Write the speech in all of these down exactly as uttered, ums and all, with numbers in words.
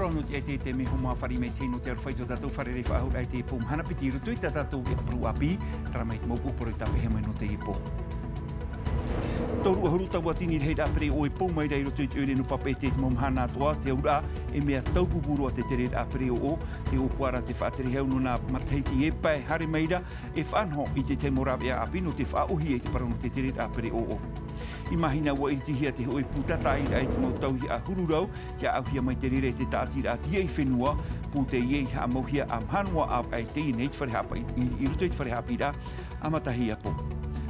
Nō te ʻaita e te mea hōmā fāriʻi mai te hei nō te aroha i tō tātou fārerei faʻahou raʻa i te pō mahana piti i roto i tā tātou e parau ʻāpī, terā mai te mau pūporo i tāpeʻahia mai nō teie pō. Toru ʻahuru tauatini rahiraʻa pereʻoʻo e pou mai ra i roto i te ʻoire nō Papeʻete i te mau mahana atoʻa, te auraʻa, e mea taupupū roa te tereraʻa pereʻoʻo, te ʻōpuaraʻa te faʻaterehau nō nā matahiti e pae haere mai ra, e faʻanaho i te tahi mau rāveʻa ʻāpī nō te faʻaʻohie i te parau nō te tereraʻa pereʻoʻo. I mahina ua iritihia te hōʻē pūtataʻiraʻa i te mau tauihaʻa huru rau, ʻia ʻauhia mai te reira e te tāʻatiraʻa Tiaʻi Fenua, pū teie i haʻamauhia ʻa Mahanoa ʻĀvaʻe teie nei te fare haʻapaʻi, i, i roto i te fare haʻapiʻiraʻa a Matahiapo.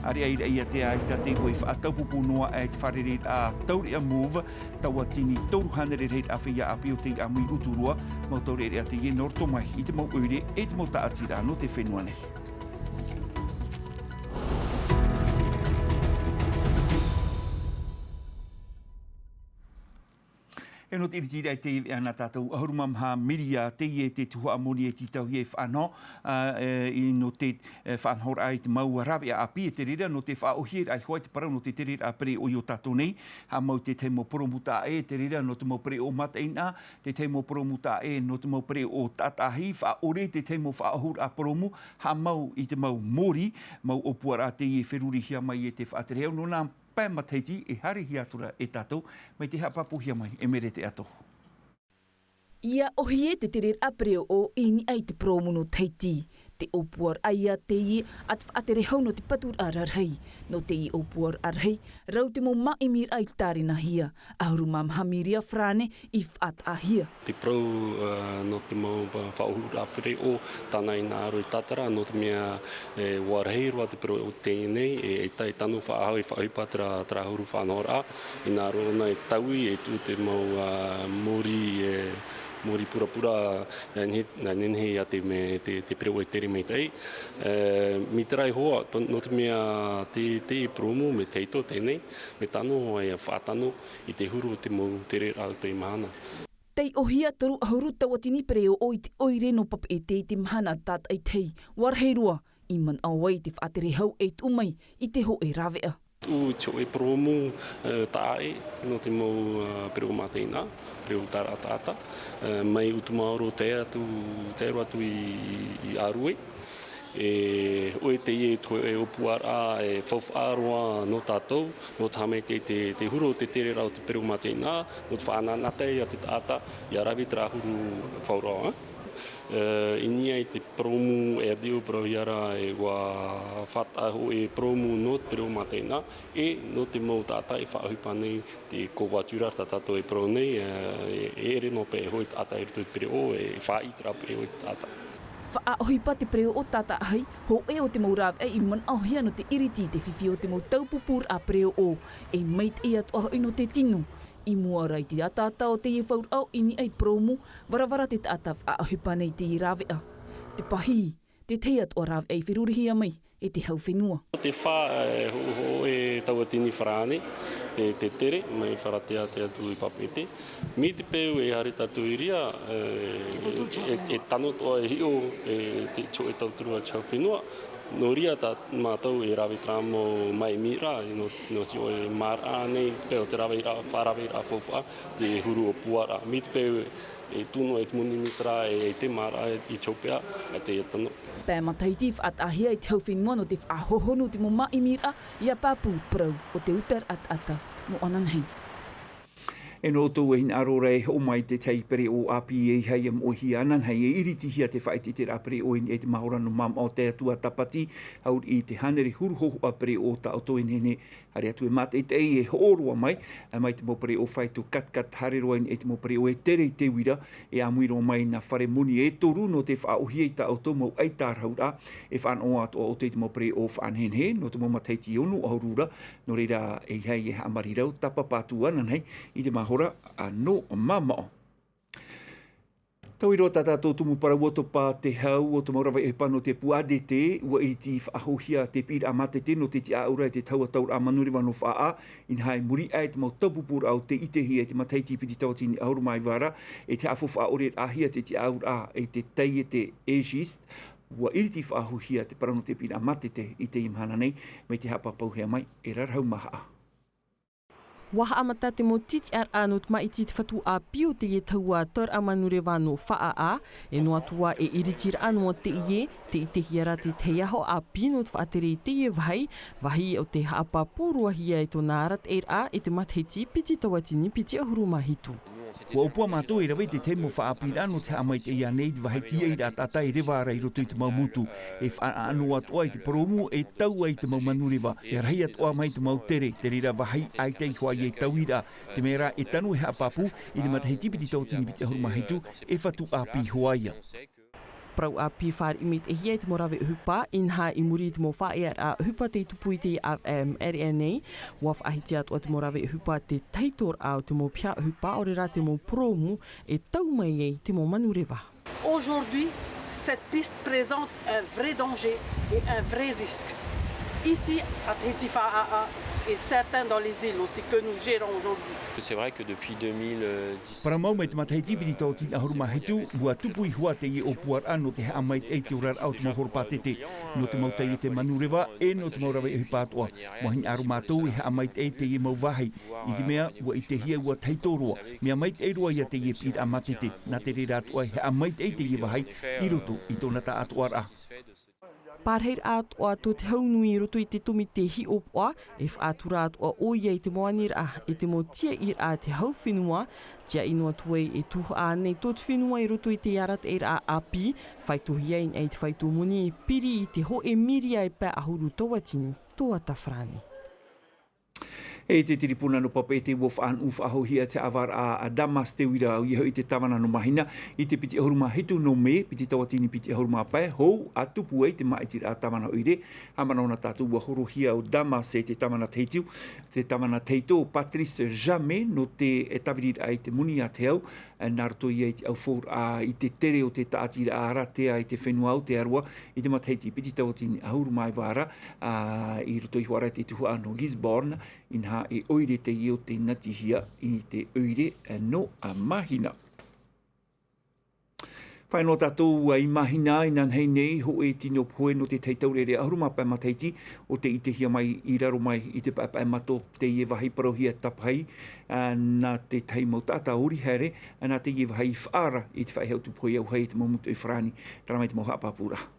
ʻĀreʻa i raʻi atu ā i tā te iʻoa i faʻataupupū noa aʻe te fārereiraʻa Taureʻa Move, tauatini toru hānere rahiraʻa feiā ʻāpī o te ʻāmui Uturoa, mau taureʻareʻa teie nō roto mai i te mau ʻoire e te mau tāʻatiraʻa nō te fenua nei. E nō te iritiraʻa i te iveʻa nā tātou ʻahuru mā maha miria teie te tuhaʻa moni e tītauhia e faʻanaho, ā, e, i nō te, e, faʻanahoraʻa i te mau rāveʻa ʻāpī e te reira nō te faʻaʻohieraʻa iho ā i te parau nō te tereraʻa pereʻoʻo i ō tātou nei, haʻamau i te tahi mau purōmu taʻa ʻē e te reira nō te mau pereʻoʻo mataʻeinaʻa, te tahi mau purōmu taʻa ʻē nō te mau pereʻoʻo taʻataʻahi, faʻaʻore te tahi mau faʻaʻohuraʻa purōmu, haʻamau i te mau mōrī, mau ʻōpuaraʻa teie e ferurihia mai e te faʻaterehau nō nā pae matahiti e haerehia atu ra e tātou, mai te haʻapāpūhia mai e Merete Atohu. ʻIa ʻohie te tereraʻa pereʻoʻo i niʻa i te purōmu nō Tahiti. Te ʻōpuaraʻa ïa teie a te faʻaterehau nō te paturaʻa rarahi. Nō teie ʻōpuaraʻa rahi, rau te mau māʻimiraʻa i tārenahia, ʻahuru mā maha miria farāne i faʻataʻahia. Te parau, ā, nō te mau fa-, faʻaʻohuraʻa pereʻoʻo, tāna i hinaʻaro i tātara, nō te mea, e, ʻua rahi roa te pereʻoʻo teie nei, e, e ta-, e tano faʻahou, e faʻaʻohipa terā, terā huru faʻanahoraʻa, i hinaʻaro ʻōna e taui, e tuʻu te mau, ā, mōrī, e, mōrī purapura, e, nehe-, nehenehe ïa te me-, te, te pereʻoʻo e tere maitaʻi. E, mai terā iho ā, pa-, nō te mea te, te purōmu mea tahito teie nei, mea tano ïa faʻatano i te huru o te mau tereraʻa o teie mahana. Tei ʻohia toru ʻahuru tauatini pereʻoʻo i te ʻoire nō Papeʻete i te mahana tātaʻitahi, ʻua rahi roa, i manaʻo ai te faʻaterehau e tuʻu mai i te hōʻē rāveʻa. Tuʻu i te hōʻē purōmu, e, taʻa ʻē, nō te mau, ā, pereʻoʻo mataʻeinaʻa, pereʻoʻo taʻa-, taʻata, e, mai Utumaoro tae atu, tae roa atu i, i, i Arue. E, ʻoia teie te hōʻē ʻōpuaraʻa e faufaʻa roa nō tātou, nō te haʻamaitaʻi i te, te huru o te tereraʻa o te pereʻoʻo mataʻeinaʻa, nō te faʻanahonahoraʻa ia te taʻata, ʻia rave terā huru faʻaroʻo, e. E, i niʻa i te purōmu e te ʻōpuaraʻa ra, e ʻua faʻataʻa hōʻē purōmu nō te pereʻoʻo mataʻeinaʻa, e nō te mau taʻata e faʻaʻohipa nei te covoiturage tā tātou e parau nei, e, e ʻere noa paʻi e hoʻi te taʻata i roto i te pereʻoʻo, e faʻaʻite rā pereʻoʻo i te taʻata. Faʻaʻohipa te pereʻoʻo taʻataʻahi, hōʻē o te mau rāveʻa i manaʻohia nō te iriti i te fifi o te mau taupupūraʻa pereʻoʻo, e maitaʻi atoʻa hoʻi nō te tino. I mua ra i te ataata o teie fauraʻo i niʻa i te purōmu, varavara te taʻata faʻaʻohipa nei i teie rāveʻa. Te pahī, te tahi atoʻa rāveʻa i ferurihia mai e te hau fenua. Te fā, e, ho-, hōʻē tauatini farāne, te, te tere, mai Faratea tae atu i Papeʻete. Mai te peu e haere tātou i reira, e, e, e tano atoʻa e hiʻo, e, te, te hōʻē tauturu a te hau fenua. Nō reira tā mātou e rave terā mau māʻimiraʻa, nō, nō te hōʻē māraʻa nei, te peu o te raveraʻa, faʻaraveraʻa faufaʻa, te huru ʻōpuaraʻa. Mai te peu e tuʻu noa i te moni nei terā, e, e te māraʻa i te hopeʻa, e te tano. Pae matahiti faʻataʻahia e te hau fenua nō te faʻahohonu te mau māʻimiraʻa, ʻia pāpū te parau o te utaraʻa taʻata nō ananahi. E nō ʻoutou e hinaʻaro ra e hoʻo mai te tahi pereʻoʻo ʻāpī e ʻeiaha ʻia moʻehia ananahi, e iritihia te faʻaʻiteʻiteraʻa pereʻoʻo i niʻa i te mahora nō Māmaʻo tae atu ā Tāpati, haʻapiʻi i te hānere huru hōhoʻa pereʻoʻo tā ʻoutou e nehenehe. Haere atu e mātaʻitaʻi e hoʻo roa mai, mai te mau pereʻoʻo fāito katkat haere roa i niʻa i te mau pereʻoʻo e tere i te uira, e ʻāmui roa mai nā fare moni e toru nō te faʻaʻohie i tā ʻoutou mau ʻaitārahuraʻa, e faʻanaho atoʻa ʻoutou i te mau pereʻoʻo faʻanehenehe, nō te mau matahiti e ono ʻahuru ra, nō reira ʻeiaha e haʻamarirau, tāpapa atu ananahi i te mahora, ā, nō Māmaʻo. Tauihaʻa tā tātou tumu parau ʻo Topa Te Hau, ʻo te mau rāveʻa ʻohipa nō te pū ADT, ʻua iriti faʻahouhia te piʻiraʻa mātete nō te tiʻaʻau ra e te taua tauraʻa manureva nō Faʻaʻā, inaha i muri aʻe i te mau taupupūraʻa o tei ʻitehia i te matahiti piti tauatini ʻahuru mā iva ra, e te haʻafaufaʻa ʻore-raʻa-hia te tiʻaʻauraʻa e te taiete Aegis, ʻua iriti faʻahouhia te parau nō te piʻiraʻa mātete i teie mahana nei, mai te haʻapāpūhia mai e Rarahau Mahaʻa. Ua haʻamata te mau titiʻaraʻa nō te māʻiti i te fatu ʻāpī o teie taua tauraʻa manureva nō Faʻaʻā, e noa atu ā e iritiraʻa noa teie, tē ʻitehia ra te tahi aho ʻāpī nō te faʻatere i teie vāhi, vāhi o tē haʻapāpū roa hia i tōna arataʻiraʻa i te matahiti piti tauatini piti ʻahuru mā hitu. Ua ʻōpua mātou e rave i te tahi mau faʻaʻāpīraʻa nō te haʻamaitaʻi ānei i te vāhi tīaʻiraʻa taʻata e reva ra i roto i te mau motu. E faʻanaʻo atoʻa i te purōmu e tau ai te mau manureva, e rahi atoʻa mai te mau tere, te reira vāhi ʻaita iho ā ia tauiraʻa, te mea rā e tano e haʻapāpū i te matahiti piti tauatini piti ʻahuru mā hitu e fatu ʻāpī iho ā ia. Parau ʻāpī fāriʻi maitaʻihia i te mau rave ʻohipa, inaha i muri i te mau faʻaearaʻa ʻohipa tei tupu i te A M R N A, ua faʻahiti atoʻa te mau rave ʻohipa te tahitoraʻa o te mau piha ʻohipa, ʻaore rā te mau purōmu e tau mai ai te mau manureva. Aujourd'hui, cette piste présente un vrai danger et un vrai risque. Ici, à Tahiti Faʻaʻā et certains dans les îles aussi que nous gérons aujourd'hui. C'est vrai que depuis deux mille dix-sept, Parau mau mai te matahiti piti tauatini ʻahuru mā hitu, ua tupu iho ā teie ʻōpuaraʻa nō te haʻamaitaʻi i te oraraʻa o te mau horopātete, nō te mau taiete manureva, e nō te mau rave ʻohipa atoʻa. Ua hinaʻaro mātou e haʻamaitaʻi i teie mau vāhi, i te mea, ua ʻitehia ua tahito roa, mea maitaʻi roa ia teie piʻiraʻa mātete, nā te reira atoʻa e haʻamaitaʻi i teie vāhi, i roto i tōna taʻatoʻaraʻa. Pārahiraʻa atoʻa tō te hau nui i roto i te tōmite hiʻopoʻa, e faʻatura atoʻa ʻoia i te mau aniraʻa, e te mau tiaʻiraʻa a te hau fenua, tiaʻi noa atu ai e tuhaʻa ānei tō te fenua i roto i te arataʻiraʻa ʻāpī, faitohia i niʻa i te faito moni e piri i te hōʻē miria e pae ʻahuru tauatini toata farāni. E te tiripuna nō Papeʻete ua faʻanuʻu faʻahouhia te haʻavāraʻa a Damas Te Uira, ʻoia hoʻi te tāvana nō Mahina, i te piti ʻahuru mā hitu nō Mē, piti tauatini piti ʻahuru mā pae, hou, ʻa tupu ai te māʻitiraʻa tāvana ʻoire. Haʻamanaʻo na tātou ua horohia ʻo Damas e te tāvana tahito, te tāvana tahito, Patrice Jamais, nō te, e tāviriraʻa i te moni a te hau, nā roto ia i te ʻaufauraʻa i te tere o te tāʻatiraʻa ʻaratea i te fenua Aotearoa i te matahiti piti tauatini ʻahuru mā iva ra, ā, i roto iho ā ra i te tuhaʻa nō Gisborne, inaha e ʻoire teie o tē natihia i te ʻoire nō Mahina. Fāʻi noa tātou i Mahina, inanahi nei, hōʻē tino pohe nō te tahi taureʻareʻa ʻahuru mā pae matahiti, ʻo tē ʻitehia mai i raro mai i te paepae mato, teie vāhi parauhia Tapahi, ā, nā te tahi mau taʻata ʻori haere, ā, nā teie vāhi i faʻaara i te faʻehau tūpohe auahi e te mau mūtoʻi farāni, terā mai te mau haʻapāpūraʻa.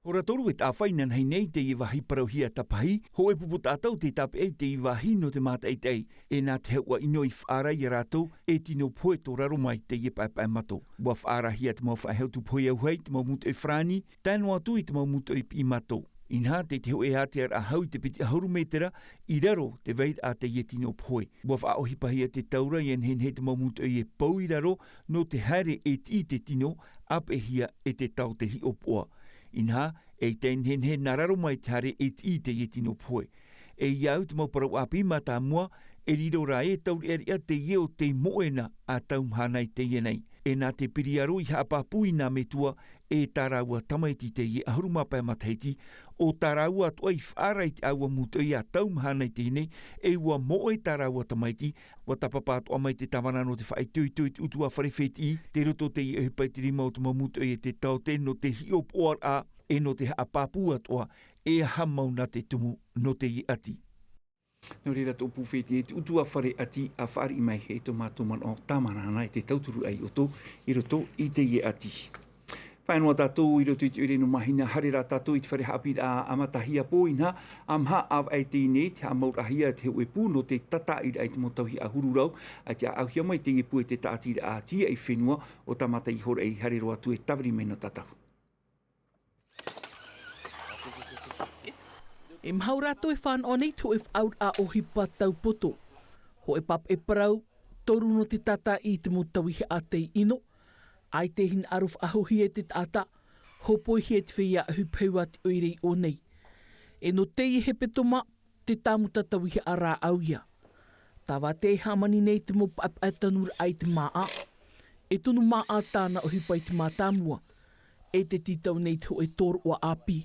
Hora toru e tāfaʻi inanahi nei teie vāhi parauhia Tapahi, hōʻē pupu taʻata ʻo tē tāpeʻa i teie vāhi nō te mātaʻitaʻi, e nā te hau ʻino i faʻaara ia rātou e tino pohe tō raro mai teie paepae mato. Ua faʻaarahia te mau faʻehau tūpohe auahi, te mau mūtoʻi farāni, tae noa atu i te mau mūtoʻi piʻi mato. Inaha, tē te hōʻē ātearaʻa hau i te piti ʻahuru mētera i raro te vairaʻa teie tino pohe. Ua faʻaʻohipahia te taura ʻia nehenehe te mau mūtoʻi e pou i raro nō te haere e tiʻi te tino, ʻāpeʻehia e te taote hiʻopoʻa. Inaha, eʻita nehenehe nā raro mai te haere e tiʻi teie tino pohe. E ia au te mau parau ʻāpī mātāmua, e riro rā ē taureʻareʻa teie ʻo tei moʻe na ʻa taumahana i teie nei. E nā te piriaro i haʻapāpū i nā metua, e tā rāua tamaiti teie ʻahuru mā pae matahiti, ʻo tā rāua atoʻa i faʻaara i te ʻāua mūtoʻi ʻa taumahana i teie nei, e ua moʻe tā rāua tamaiti, ua tāpapa atoʻa mai te tāvana nō te faʻaitoito i te ʻutuāfare fētiʻi, tei roto teie ʻohipa i te rima o te mau mūtoʻi e te taote nō te hiʻopoʻaraʻa, e nō te haʻapāpū atoʻa, e aha mau nā te tumu nō teie ʻati. Nō reira tō pū fētiʻi e te ʻutuāfare ʻati ʻa fāriʻi mai e tō mātou manaʻo tāmana ana e te tauturu ai ʻoto i roto i teie ʻati. Fāʻi noa tātou i roto i te ʻoire nō Mahina, haere rā tātou i te fare haʻapiʻiraʻa a Matahiapo, inaha, ʻa maha ʻāvaʻe teie nei, te haʻamauraʻahia te hōʻē pū nō te tātaʻiraʻa i te mau tauihaʻa huru rau, ʻa te ʻaʻauhia mai teie pū e te tāʻatiraʻa tīaʻi fenua, ʻo Tāmata Ihoraʻi, haere roa atu e tāviri mai nō tātou. E maha rātou e fānaʻo nei te hōʻē faʻaauraʻa ʻohipa taupoto. Hōʻē pāpaʻi parau, toru nō te tātaʻi i te mau tauihaʻa tei ʻino, ʻaita e hinaʻaro faʻahouhia e te taʻata, hōpoihia e te feiā ʻohipa a te ʻoire i ʻō nei. E nō teie hepetoma, te tāmuta tauihaʻa rāʻau ia. Tāvātea e hāmani nei te mau paʻepaʻe tanuraʻa i te māʻa. E tonu māʻa tāna ʻohipa i te mātāmua. E te tītau nei te hōʻē tōroʻa ʻāpī.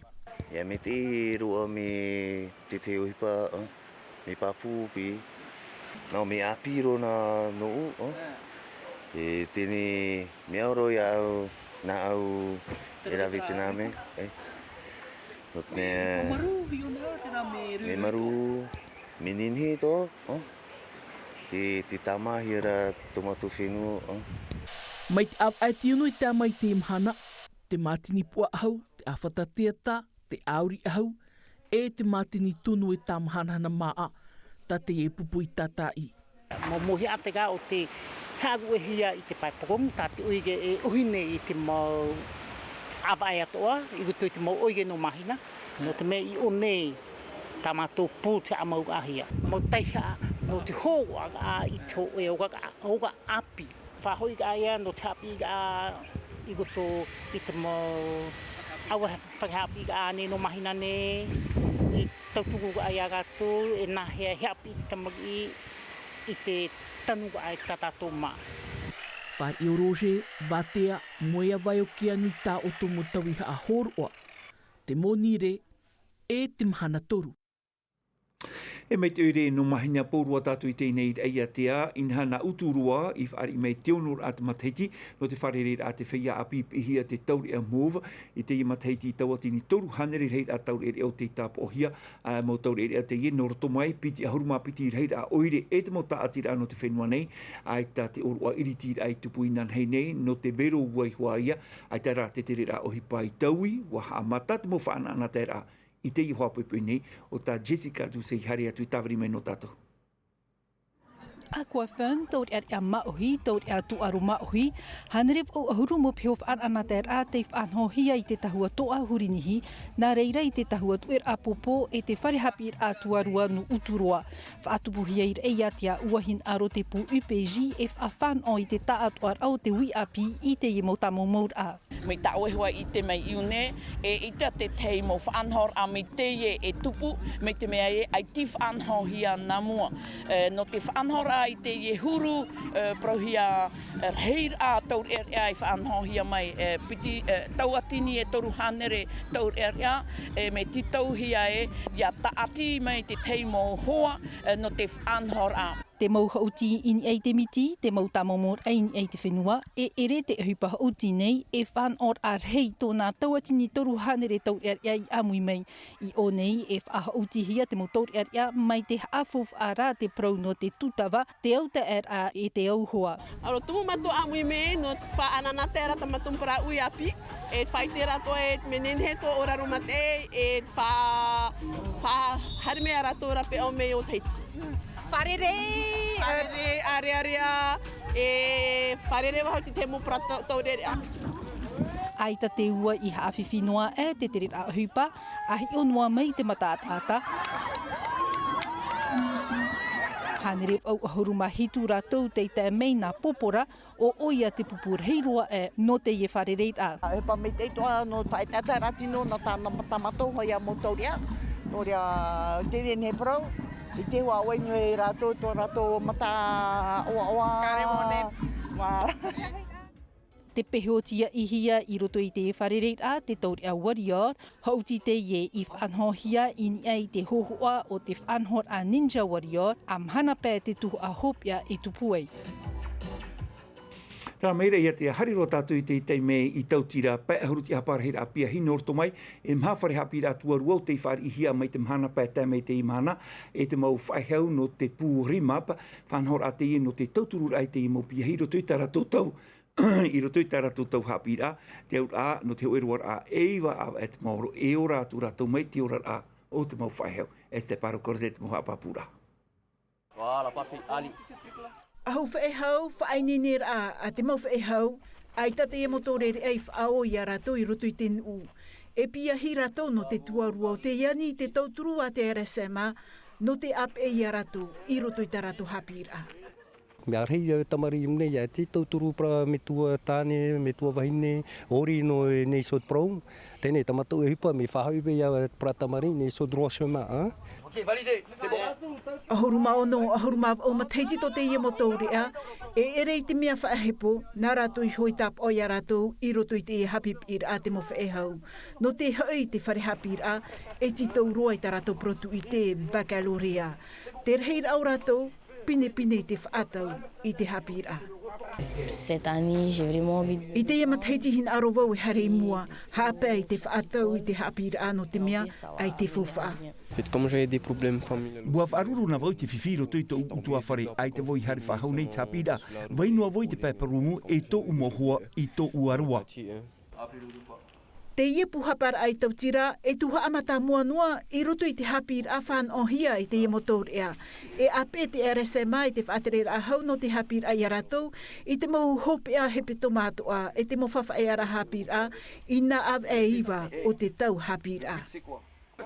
ʻIa, mea teie roa mai te tahi ʻohipa, ā, mea pāpū pē. Nō, mea ʻāpī roa nā nōʻu, ā. E teie nei mea ʻore iāʻu, nāʻu e rave i te nā mea, ē. Nō te mea, mea marū, mea nehenehe tō, ā. Te, te tāmāhia rā tō mātou fenua, ā. Mai te ʻāvaʻe te ono i tae mai i teie mahana, te mātini puʻa ʻahu, te ʻāfata teata, te ʻāuri ʻahu, e te mātini tonu e tāmahanahana māʻa, tā teie pupu i tātāʻi. Mau mōhiʻa te gā o te haʻaruʻehia i te pae poromu, tā te ʻoire e ʻohi nei i te mau ʻāvaʻe atoʻa, i roto i te mau ʻoire nō Mahina, nō te mea i ʻō nei tā mātou pū te haʻamauraʻahia. Mau taihaʻa, nō te hōroʻaraʻa i te hōʻē oraraʻa, ora ʻāpī. Faʻahoʻiraʻa ia nō te haʻapiʻiraʻa i roto i te mau, ʻaua fare haʻapiʻiraʻa nei nō Mahina nei, i tauturu ra ia rātou, e nāhea e haʻapiʻi te tamariʻi i te tanuraʻa e tā tātou māʻa. Fāriʻi ʻo Roger, Vātea, Moeavai ʻo Keanu i tā ʻoutou mau tauihaʻa hōroʻa, te Monirē, e te mahana toru. E mai te ʻoire nō Mahina, pōroa tātou i teie rā iātea, inaha nā Uturoa i fāriʻi mai te ono rā te matahiti, nō te fārereiraʻa te feiā ʻāpī piʻihia te taureʻa Mauve, i teie matahiti tauatini toru hānere rahiraʻa taureʻareʻa o tei tāpaʻohia, ā, mau taureʻareʻa teie nō roto mai, piti ʻahuru mā piti rahiraʻa ʻoire e te mau tāʻatiraʻa nō te fenua nei, ʻaita te ʻōroʻa ʻiritiraʻa i tupu inanahi nei, nō te vero ua iho ā ia, ʻaita rā te tereraʻa ʻohipa i taui, ʻua haʻamata te mau faʻanaʻanataeraʻa, i teie hoʻi poʻipoʻi nei, ʻo tā Jessica Duce i haere atu i tāviri mai nō tātou. Aquafin, taureʻareʻa māʻohi, taureʻa tūʻaro māʻohi, hānere vaʻu ʻahuru mau piha faʻanaʻanataeraʻa tei faʻanahohia i te tahua toʻa huri nihi, nā reira i te tahua tuʻeraʻa pōpō e te fare haʻapiʻiraʻa tuarua nō Uturoa. Faʻatupuhia i reira iātea ʻua hinaʻaro te pū U P J e faʻafānaʻo i te taʻatoʻaraʻa o te uʻi ʻāpī i teie mau tāmaumauraʻa. Mai tā ʻoe hoʻi i ʻite mai i ʻō nei, e ʻaita te tahi mau faʻanahoraʻa mai teie e tupu, mai te mea ē, ʻaita i faʻanahohia nā mua. E, nō te faʻanahoraʻa i teie huru, e, parauhia, e, rahiraʻa taureʻareʻa i faʻanahohia mai, e, piti, e, tauatini e toru hānere taureʻareʻa, e, mea tītauhia ē, ʻia tāʻati mai te tahi mau hoa, e, nō te faʻanahoraʻa. Te mau haʻuti i niʻa i te miti, te mau tāmaumauraʻa i niʻa i te fenua, e ʻere te ʻohipa haʻuti nei, e faʻanahoraʻa rahi tōna tauatini toru hānere taureʻareʻa i ʻāmui mai. I ʻō nei, e faʻahaʻutihia te mau taureʻareʻa mai te haʻafaufaʻa rā te parau nō te tūtava, te autaʻeraʻa e te auhoa. ʻA roto tumu mātou ʻāmui mai, nō te faʻanahoraʻa tā mātou parau uʻi ʻāpī, e faʻaʻite rātou e te mea nehenehe atoʻa ʻo raro mā te, e fa-, faʻahaere mai rātou rā pē ʻo mai o Tahiti. Fārerei, fārerei, ʻārearea, e fārerei vau i te mau parau tau-, taureʻareʻa. ʻAita te ua i haʻafifi noa aʻe te tereraʻa ʻohipa, ʻa hiʻo noa mai te mataʻataʻata. Hānere vaʻu ʻahuru mā hitu rātou tei tae mai nā Popora, ʻo ʻoia te pupu rahi roa aʻe nō teie fārereiraʻa. E pā maitaʻi atoʻa nō te faʻaʻetaʻeta rā tino nā tā, nā tā mātou hoʻi ā mau taureʻa, nō reira, te reira nei parau, i te hua ʻoe nui rātou, tō rātou mata ʻoaʻoa. Kare mōne. Mā. Te peho tiaʻihia i roto i te fārereiraʻa, te taureʻa Warrior, haʻuti teie i faʻanahohia i niʻa i te hōhoʻa o te faʻanahoraʻa Ninja Warrior, ʻa mahana pae te tuhaʻa hopeʻa e tupu ai. Terā mai ra iātea, haere roa tātou i te taime i Tautira, pae ʻahuru tiʻahapa rahiraʻa piahi nō roto mai, e maha fare haʻapiʻiraʻa tuarua ʻo tei fāriʻihia mai te mahana pae tae mai i teie mahana, e te mau faʻehau nō te pū REMAP, faʻanahoraʻa teie nō te tautururaʻa i teie mau piahi i roto i tā rātou tau, i roto i tā rātou tau haʻapiʻiraʻa, te auraʻa nō te hōʻē roaraʻa e iva ʻāvaʻe te maoro, e ora atu rātou mai te oraraʻa o te mau faʻehau. Esther Paro Cordet, te mau haʻapāpūraʻa. Voilà, parfait, allez. ʻAhu faʻehau, faʻaineineraʻa a te mau faʻehau, ʻaita teie mau taureʻareʻa i faʻaō ia rātou i roto i te nuʻu. E piahi rātou nō te tuarua o te ani i te tauturu a te RSMA, nō te ʻāpeʻe ia rātou i roto i tā rātou haʻapiʻiraʻa. Mea rahi ia tamariʻi nei, ia te tauturu parau metua tāne, metua vahine, ʻori nō nei sort parau. Teie nei tā mātou ʻohipa, mea faʻahoʻi ia parau tamariʻi nei sort droit chemin, hein? Ok, validé, c'est bon. ʻAhuru mā ono, ʻahuru mā vaʻu matahiti tō teie mau taureʻa, e ʻere i te mea faʻahepo, nā rātou iho i tāpaʻo ia rātou i roto i te haʻapiʻiraʻa a te mau faʻehau. Nō te hoʻi i te fare haʻapiʻiraʻa, e tītau roa i tā rātou parau tūʻite, baccalauréat. Te rahiraʻa o rātou, pinepine i te faʻatau i te haʻapiʻiraʻa. Cette année, j'ai vraiment envie de... I teie matahiti hinaʻaro vau e haere i mua, haʻapae i te faʻatau i te haʻapiʻiraʻa nō te mea, ʻaita e faufaʻa. Fait, comme j'avais des problèmes familiaux. Ua faʻaruru na vau i te fifi i roto i tōʻu ʻutuāfare, ʻaita vau i haere faʻahou nei i te haʻapiʻiraʻa. Vai noa vau i te pae parau e tōʻu mau hoa, i tōʻu aroa. Teie pūhaparaʻa i Tautira, e tuhaʻa mātāmua noa i roto i te haʻapiʻiraʻa fānaʻohia i teie mau taureʻa. E ʻāpeʻe te R S M A i te faʻatereraʻa hau nō te haʻapiʻiraʻa ia rātou, i te mau hopeʻa hepetoma atoʻa, e te mau faʻaearaʻa haʻapiʻiraʻa, i nā ʻāvaʻe e iva o te tau haʻapiʻiraʻa.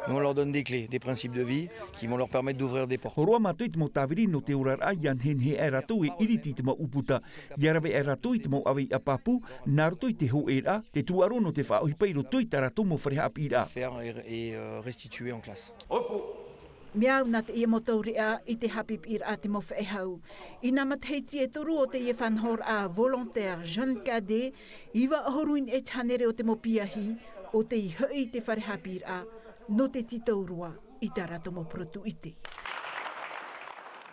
Nous, on leur donne des clés, des principes de vie qui vont leur permettre d'ouvrir des portes. Hōroʻa mātou i te mau tāviri nō te oraraʻa, ʻia nehenehe aʻe rātou e ʻiriti i te mau ʻūputa, ʻia rave aʻe rātou i te mau ʻāvaʻe pāpū, nā roto i te hōʻēraʻa, te tūʻaro nō te faʻaʻohipa i roto i tā rātou mau fare haʻapiʻiraʻa. Faire et, et, euh, restituer en classe. Mea au nā teie mau taureʻa i te haʻapiʻiraʻa te mau faʻehau. I nā matahiti e toru o teie faʻanahoraʻa volontaire Jeune Cadet, iva ʻahuru i niʻa i te hānere o te mau piahi, ʻo tei hoʻi i te fare haʻapiʻiraʻa, nō te tītau roa i tā rātou mau porotū ʻite.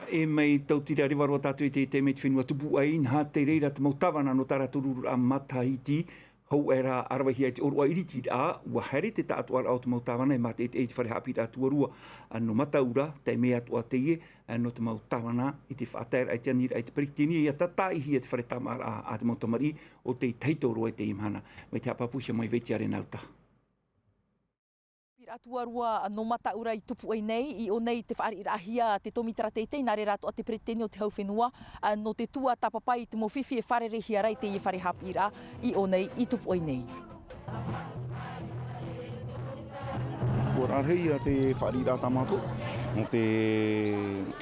E mai Tautira reva roa tātou i te taime i te fenua tupu ai, inaha te reira te mau tāvana nō tā rātou rururaʻa matahiti, hou aʻe rā, ʻaravehia i te ʻōroʻa ʻiritiraʻa, ua haere te taʻatoʻaraʻa o te mau tāvana e mātaʻitaʻi i te fare haʻapiʻiraʻa tuarua, ā, nō Mataʻura, taime atoʻa teie, ā, nō te mau tāvana i te faʻataeraʻa i te aniraʻa i te peretiteni, ʻia tātaʻihia te fare tāmāʻaraʻa a te mau tamariʻi, ʻo tei tahito roa i teie mahana. Mai te haʻapāpūhia mai Vetiare Nauta. Pīraʻa tuarua nō Mataʻura i tupu ai nei, i ʻō nei te fāriʻiraʻahia te tōmitera teitei, nā reira atoʻa te peretiteni o te hau fenua, ā, nō te tuatāpapa i te mau fifi e fārereihia ra i teie fare haʻapiʻiraʻa, i ʻō nei i tupu ai nei. Ua rarahi ia te fāriʻiraʻa tā mātou, nō te,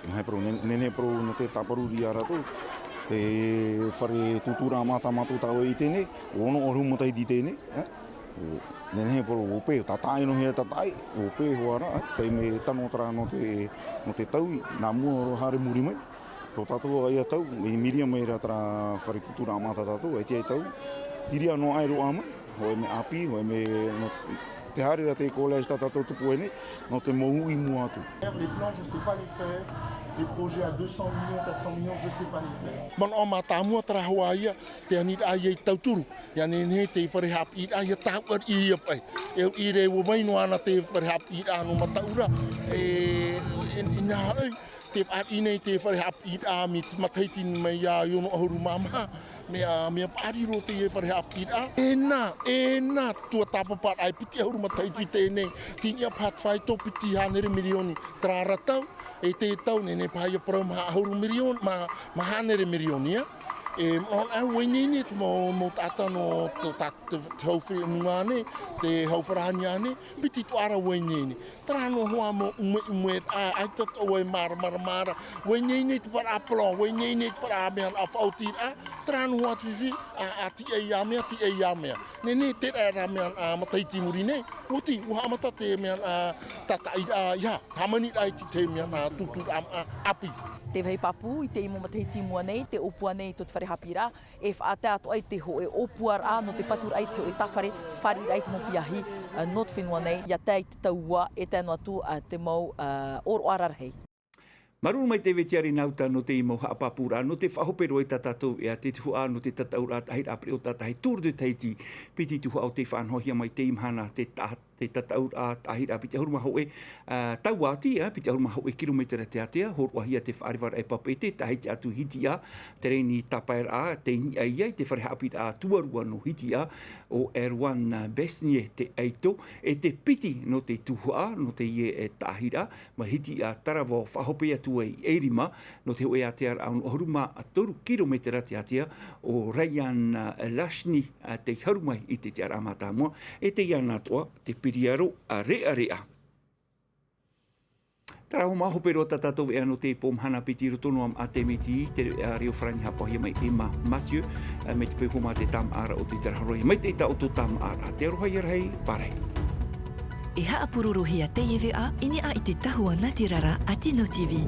nā he parau, ne-, nehenehe parau nō te tāparuri ia rātou, te fare tūtūraʻa māʻa tā mātou tāʻu e ʻite nei, ua ono ʻahuru matahiti teie nei, ē? Nehenehe parau, ʻo pē, tātaʻi noa hia tātaʻi, ʻo pē hoʻi ra, ē, taime tano terā nō te, nō te taui, nā mua roa haere muri mai. Tō tātou ïa tau, i miria mai ra terā fare tūtūraʻa māʻa tā tātou, e tiʻa i tau. Tiria noa aʻe roa mai, hōʻē mea ʻāpī, hōʻē mea nō te haere ra te collège tā tātou tupu ai nei, nō te mau uʻi i mua atu. Les plans, je sais pas les faire. Les projets à deux cents millions, quatre cents millions, je sais pas les faire. Manaʻo mātāmua terā hoʻi ïa, te aniraʻa ïa i tauturu. ʻIa nehenehe te fare haʻapiʻiraʻa ʻia tāuʻariʻi ïa paʻi. E ʻite ē, ua vai noa ana te fare haʻapiʻiraʻa nō Mataʻura. E, e, inaha hoʻi, tē fāriʻi nei te fare haʻapiʻiraʻa mai te matahiti mai ā, i ono ʻahuru mā maha. Mea, mea paʻari roa te fare haʻapiʻiraʻa. E nā, e nā, tuatāpaparaʻa e piti ʻahuru matahiti teie nei. Tei niʻa paha te faito piti hānere mirioni terā ra tau. E te tau, nehenehe paha ïa parau maha ʻahuru mirioni, mā, maha hānere mirioni, ā. E, ʻo, ā, ʻua ineine te mau, mau taʻata nō te, tā, te, te hau fenua nei, te hau farāni nei, piti atoʻa ra ʻua ineine. Terā noa hoʻi mau ʻumeʻumeraʻa, ā, ʻaita atoʻa e māramarama ra, ʻua ineine te parau plan, ʻua ineine te parau mea, ā, faʻaotiraʻa, terā noa hoʻi te fifi, ā, ā, tiʻa ïa mea, tiʻa ïa mea. Nehenehe terā ra mea, ā, matahiti i muri nei, ʻua oti, ʻua haʻamata te mea, ā, tātaʻiraʻa, ïa, hāmaniraʻa i te, te mea, ā, tūtūraʻa, ā, ʻāpī. Te vāhi pāpū i teie mau matahiti i mua nei, tē ʻōpua nei tō te fare haʻapiʻiraʻa, e faʻatae atoʻa i te hōʻē ʻōpuaraʻa nō te paturaʻa i te hōʻē tāfare, fāriʻiraʻa i te mau piahi, ā, nō te fenua nei, ʻia tae i te tau ua, e tae noa atu, ā, te mau, ā, ʻōroʻa rarahi. Māuruuru maitaʻi Vetiare Nauta nō teie mau haʻapāpūraʻa, nō te faʻahope roa i tā tātou ʻēʻa, te tuhaʻa nō te tataʻuraʻa tāʻāhiraʻa pereʻoʻo tātaʻahi Tour de Tahiti, piti tuhaʻa o tei faʻanahohia mai teie mahana, te ta-, te tataʻuraʻa tāʻāhiraʻa piti ʻahuru mā hōʻē, ā, tauati, ā, piti ʻahuru mā hōʻē kilometera teatea, hōroʻahia te faʻarevaraʻa e papeʻete, Tahiti atu Hitiʻa, terēni tāpaeraʻa, tei niʻa ïa i te fare haʻapiʻiraʻa tuarua nō Hitiʻa, ʻo Erwan Besnier te ʻaito, e te piti nō te tuhaʻa, nō teie, e, tāʻāhiraʻa, mai Hitiʻa Taravao faʻahope atu ai e rima, nō te hōʻē ātearaʻa ono ʻahuru mā toru kilometera teatea, ʻo Ryan Lashni, ā, tei haru mai i te tiʻaraʻa mātāmua, e teie ana atoʻa te piriaro ʻāreʻareʻa. Terā hoʻi mā hope roa tā tātou ʻēʻa nō teie pō mahana piti i roto noa mā te miti, te, ā, reo farāni haʻapaʻohia mai Emma Mathieu, ā, mai te peu hoʻi mā te tāmāʻaraʻa o te taraharoa, mai te ʻita o tō tāmāʻaraʻa, te aroha ʻia rahi, pārahi. E haʻapurorohia teie veʻa i niʻa i te tahua nātirara a Tino T V.